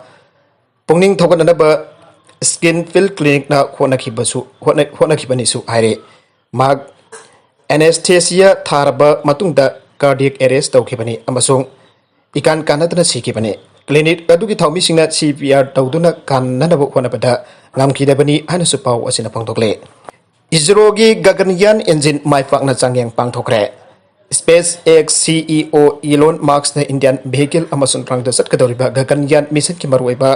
ꯄꯨꯛꯅꯤꯡ ꯊꯧꯒꯠꯅꯅꯕ ꯁ꯭ꯀꯤꯟꯐꯤꯜ ꯀ꯭ꯂꯤꯅꯤꯛꯅ ꯍꯣꯠꯅꯈꯤꯕꯁꯨ, ꯍꯣꯠꯅ-, ꯍꯣꯠꯅꯈꯤꯕꯅꯤꯁꯨ ꯍꯥꯏꯔꯤ꯫ ꯃꯍꯥꯛ ꯑꯦꯅꯦꯁꯊꯦꯁꯤꯌꯥ ꯊꯥꯔꯕ ꯃꯇꯨꯡꯗ ꯀꯥꯔꯗꯤꯌꯦꯛ ꯑꯦꯔꯦꯁ ꯇꯧꯈꯤꯕꯅꯤ ꯑꯃꯁꯨꯡ ꯏꯀꯥꯟ ꯀꯥꯟꯅꯗꯅ ꯁꯤꯈꯤꯕꯅꯤ꯫ ꯀ꯭ꯂꯤꯅꯤꯛ ꯑꯗꯨꯒꯤ ꯊꯧꯃꯤꯁꯤꯡꯅ ꯁꯤ ꯄꯤ ꯑꯥꯔ ꯇꯧꯗꯨꯅ ꯀꯥꯟꯅꯅꯕ ꯍꯣꯠꯅꯕꯗ ꯉꯝꯈꯤꯗꯕꯅꯤ ꯍꯥꯏꯅꯁꯨ ꯄꯥꯎ ꯑꯁꯤꯅ ꯐꯣꯡꯗꯣꯛꯂꯦ꯫ ꯏꯁꯔꯣꯒꯤ ꯒꯒꯟꯌꯥꯟ ꯏꯟꯖꯤꯟ ꯃꯥꯏ ꯄꯥꯛꯅ ꯆꯥꯡꯌꯦꯡ ꯄꯥꯡꯊꯣꯛꯈ꯭ꯔꯦ꯫ ꯁ꯭ꯄꯦꯁ ꯑꯦꯛꯁ ꯁꯤ ꯏ ꯑꯣ ꯏꯂꯣꯟ ꯃꯥꯛꯁꯅ ꯏꯟꯗꯤꯌꯥꯟ ꯚꯤꯍꯤꯀꯜ ꯑꯃꯁꯨꯡ ꯔꯪꯗ ꯆꯠꯀꯗꯧꯔꯤꯕ ꯒꯒꯟꯌꯥꯟ ꯃꯤꯁꯟꯒꯤ ꯃꯔꯨꯑꯣꯏꯕ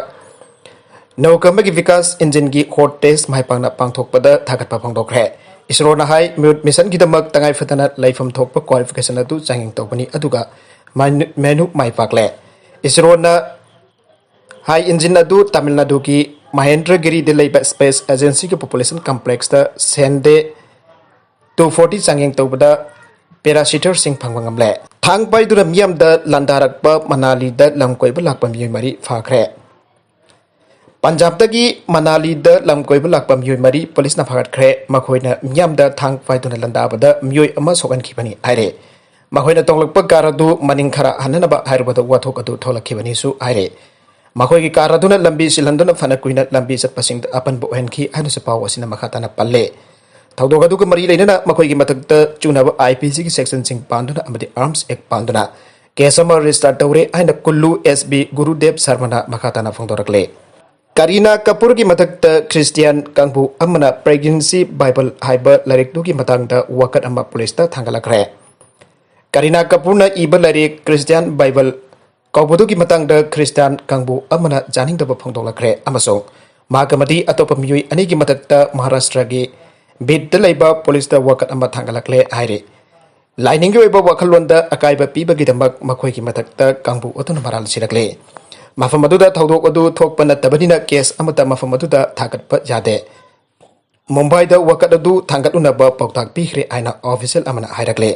ꯅꯧꯀꯝꯕꯒꯤ ꯕꯤꯀꯥꯁ ꯏꯟꯖꯤꯟꯒꯤ ꯍꯣꯠ ꯇꯦꯁ ꯃꯥꯏ ꯄꯥꯛꯅ ꯄꯥꯡꯊꯣꯛꯄꯗ ꯊꯥꯒꯠꯄ ꯐꯣꯡꯗꯣꯛꯈ꯭ꯔꯦ꯫ ꯏꯁꯔꯣꯅ ꯍꯥꯏ, ꯃꯤꯁꯟꯒꯤꯗꯃꯛ ꯇꯉꯥꯏ ꯐꯗꯅ ꯂꯩꯐꯝ ꯊꯣꯛꯄ ꯀ꯭ꯋꯥꯂꯤꯐꯤꯀꯦꯁꯟ ꯑꯗꯨ ꯆꯥꯡꯌꯦꯡ ꯇꯧꯕꯅꯤ, ꯑꯗꯨꯒ ꯃꯦꯅꯨ ꯃꯥꯏ ꯄꯥꯛꯂꯦ꯫ ꯏꯁꯔꯣꯅ ꯍꯥꯏ, ꯏꯟꯖꯤꯟ ꯑꯗꯨ ꯇꯥꯃꯤꯜ ꯅꯥꯗꯨꯒꯤ ꯃꯍꯦꯟꯗ꯭ꯔꯒꯤꯔꯤꯗ ꯂꯩꯕ ꯁ꯭ꯄꯦꯁ ꯑꯦꯖꯦꯟꯁꯤꯒꯤ ꯄꯣꯄꯨꯂꯦꯁꯟ ꯀꯝꯄ꯭ꯂꯦꯛꯁꯇ ꯁꯦꯟꯗꯦ ꯇꯨ ꯐꯣꯔꯇꯤ ꯆꯥꯡꯌꯦꯡ ꯇꯧꯕꯗ ꯄꯦꯔꯥꯁꯤꯇꯔꯁꯤꯡ ꯐꯪꯕ ꯉꯝꯂꯦ꯫ ꯊꯥꯡ ꯄꯥꯏꯗꯨꯅ ꯃꯤꯌꯥꯝꯗ ꯂꯥꯟꯗꯥꯔꯛꯄ ꯃꯅꯥꯂꯤꯗ ꯂꯝ ꯀꯣꯏꯕ ꯂꯥꯛꯄ ꯃꯤꯑꯣꯏ ꯃꯔꯤ ꯐꯥꯈ꯭ꯔꯦ꯫ ꯄꯟꯖꯥꯕꯇꯒꯤ ꯃꯅꯥꯂꯤꯗ ꯂꯝ ꯀꯣꯏꯕ ꯂꯥꯛꯄ ꯃꯤꯑꯣꯏ ꯃꯔꯤ ꯄꯨꯂꯤꯁꯅ ꯐꯥꯒꯠꯈ꯭ꯔꯦ꯫ ꯃꯈꯣꯏꯅ ꯃꯤꯌꯥꯝꯗ ꯊꯥꯡ ꯄꯥꯏꯗꯨꯅ ꯂꯥꯟꯗꯥꯕꯗ ꯃꯤꯑꯣꯏ ꯑꯃ ꯁꯣꯛꯍꯟꯈꯤꯕꯅꯤ ꯍꯥꯏꯔꯦ꯫ ꯃꯈꯣꯏꯅ ꯇꯣꯡꯂꯛꯄ ꯀꯥꯔ ꯑꯗꯨ ꯃꯅꯤꯡ ꯈꯔ ꯍꯟꯅꯅꯕ ꯍꯥꯏꯔꯨꯕꯗ ꯋꯥꯊꯣꯛ ꯑꯗꯨ ꯊꯣꯛꯂꯛꯈꯤꯕꯅꯤꯁꯨ ꯍꯥꯏꯔꯦ꯫ ꯃꯈꯣꯏꯒꯤ ꯀꯥꯔ ꯑꯗꯨꯅ ꯂꯝꯕꯤ ꯁꯤꯜꯍꯟꯗꯨꯅ ꯐꯅ ꯀꯨꯏꯅ ꯂꯝꯕꯤ ꯆꯠꯄꯁꯤꯡꯗ ꯑꯄꯟꯕ ꯑꯣꯏꯍꯟꯈꯤ ꯍꯥꯏꯅꯁꯨ ꯄꯥꯎ ꯑꯁꯤꯅ ꯃꯈꯥ ꯇꯥꯅ ꯄꯜꯂꯦ꯫ ꯊꯧꯗꯣꯛ ꯑꯗꯨꯒ ꯃꯔꯤ ꯂꯩꯅꯅ ꯃꯈꯣꯏꯒꯤ ꯃꯊꯛꯇ ꯆꯨꯅꯕ ꯑꯥꯏ ꯄꯤ ꯁꯤꯒꯤ ꯁꯦꯛꯁꯟꯁꯤꯡ ꯄꯥꯟꯗꯨꯅ ꯑꯃꯗꯤ ꯑꯥꯔꯝꯁ ꯑꯦꯛ ꯄꯥꯟꯗꯨꯅ ꯀꯦꯁ ꯑꯃ ꯔꯦꯖꯤꯁꯇꯥꯔ ꯇꯧꯔꯦ ꯍꯥꯏꯅ ꯀꯨꯜꯂꯨ ꯑꯦꯁ ꯄꯤ ꯒꯨꯔꯨꯗꯦꯕ ꯁꯔꯃꯅ ꯃꯈꯥ ꯇꯥꯅ ꯐꯣꯡꯗꯣꯔꯛꯂꯦ꯫ ꯀꯔꯤꯅꯥ ꯀꯄꯨꯔꯒꯤ ꯃꯊꯛꯇ ꯈ꯭ꯔꯤꯁꯇꯤꯌꯥꯟ ꯀꯥꯡꯕꯨ ꯑꯃꯅ ꯄ꯭ꯔꯦꯒꯅꯦꯟꯁꯤ ꯕꯥꯏꯕꯜ ꯍꯥꯏꯕ ꯂꯥꯏꯔꯤꯛꯇꯨꯒꯤ ꯃꯇꯥꯡꯗ ꯋꯥꯀꯠ ꯑꯃ ꯄꯨꯂꯤꯁꯇ ꯊꯥꯡꯒꯠꯂꯛꯈ꯭ꯔꯦ꯫ ꯀꯔꯤꯅꯥ ꯀꯄꯨꯔꯅ ꯏꯕ ꯂꯥꯏꯔꯤꯛ ꯈ꯭ꯔꯤꯁꯇꯤꯌꯥꯟ ꯕꯥꯏꯕꯜ ꯀꯧꯕꯗꯨꯒꯤ ꯃꯇꯥꯡꯗ ꯈ꯭ꯔꯤꯁꯇꯤꯌꯥꯟ ꯀꯥꯡꯕꯨ ꯑꯃꯅ ꯆꯥꯅꯤꯡꯗꯕ ꯐꯣꯡꯗꯣꯛꯂꯛꯈ꯭ꯔꯦ ꯑꯃꯁꯨꯡ ꯃꯍꯥꯛ ꯑꯃꯗꯤ ꯑꯇꯣꯞꯄ ꯃꯤꯑꯣꯏ ꯑꯅꯤꯒꯤ ꯃꯊꯛꯇ ꯃꯍꯥꯔꯥꯁꯇ꯭ꯔꯒꯤ ꯕꯤꯗꯇ ꯂꯩꯕ ꯄꯨꯂꯤꯁꯇ ꯋꯥꯀꯠ ꯑꯃ ꯊꯥꯡꯒꯠꯂꯛꯂꯦ ꯍꯥꯏꯔꯤ꯫ ꯂꯥꯏꯅꯤꯡꯒꯤ ꯑꯣꯏꯕ ꯋꯥꯈꯜꯂꯣꯟꯗ ꯑꯀꯥꯏꯕ ꯄꯤꯕꯒꯤꯗꯃꯛ ꯃꯈꯣꯏꯒꯤ ꯃꯊꯛꯇ ꯀꯥꯡꯕꯨ ꯑꯗꯨꯅ ꯃꯔꯥꯜ ꯁꯤꯔꯛꯂꯦ꯫ ꯃꯐꯝ ꯑꯗꯨꯗ ꯊꯧꯗꯣꯛ ꯑꯗꯨ ꯊꯣꯛꯄ ꯅꯠꯇꯕꯅꯤꯅ ꯀꯦꯁ ꯑꯃꯠꯇ ꯃꯐꯝ ꯑꯗꯨꯗ ꯊꯥꯒꯠꯄ ꯌꯥꯗꯦ꯫ ꯃꯨꯝꯕꯥꯏꯗ ꯋꯥꯀꯠ ꯑꯗꯨ ꯊꯥꯡꯒꯠꯂꯨꯅꯕ ꯄꯥꯎꯇꯥꯛ ꯄꯤꯈ꯭ꯔꯦ ꯍꯥꯏꯅ ꯑꯣꯐꯤꯁꯤꯌꯦꯜ ꯑꯃꯅ ꯍꯥꯏꯔꯛꯂꯦ꯫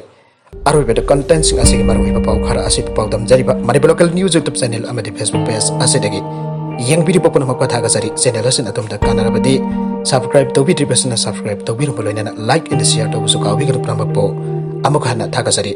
ꯑꯔꯣꯏꯕꯗ ꯀꯟꯇꯦꯟꯁꯤꯡ ꯑꯁꯤꯒꯤ ꯃꯔꯨꯑꯣꯏꯕ ꯄꯥꯎ ꯈꯔ ꯑꯁꯤꯕꯨ ꯄꯥꯎꯗꯝꯖꯔꯤꯕ Manipur local news YouTube channel ꯑꯃꯗꯤ ꯐꯦꯁꯕꯨꯛ ꯄꯦꯖ ꯑꯁꯤꯗꯒꯤ ꯌꯦꯡꯕꯤꯔꯤꯕ ꯄꯨꯝꯅꯃꯛꯄꯨ ꯊꯥꯒꯠꯆꯔꯤ꯫ ꯆꯦꯅꯦꯜ ꯑꯁꯤꯅ ꯑꯗꯣꯝꯗ ꯀꯥꯟꯅꯔꯕꯗꯤ ꯁꯕꯁꯀ꯭ꯔꯥꯏꯕ ꯇꯧꯕꯤꯗ꯭ꯔꯤꯕꯁꯤꯅ ꯁꯕꯁꯀ꯭ꯔꯥꯏꯕ ꯇꯧꯕꯤꯔꯝꯕ ꯂꯣꯏꯅꯅ ꯂꯥꯏꯛ ꯑꯦꯟ ꯁꯤꯌꯔ ꯇꯧꯕꯁꯨ ꯀꯥꯎꯕꯤꯒꯅꯨ꯫ ꯄꯨꯝꯅꯃꯛꯄꯨ ꯑꯃꯨꯛ ꯍꯟꯅ ꯊꯥꯒꯠꯆꯔꯤ꯫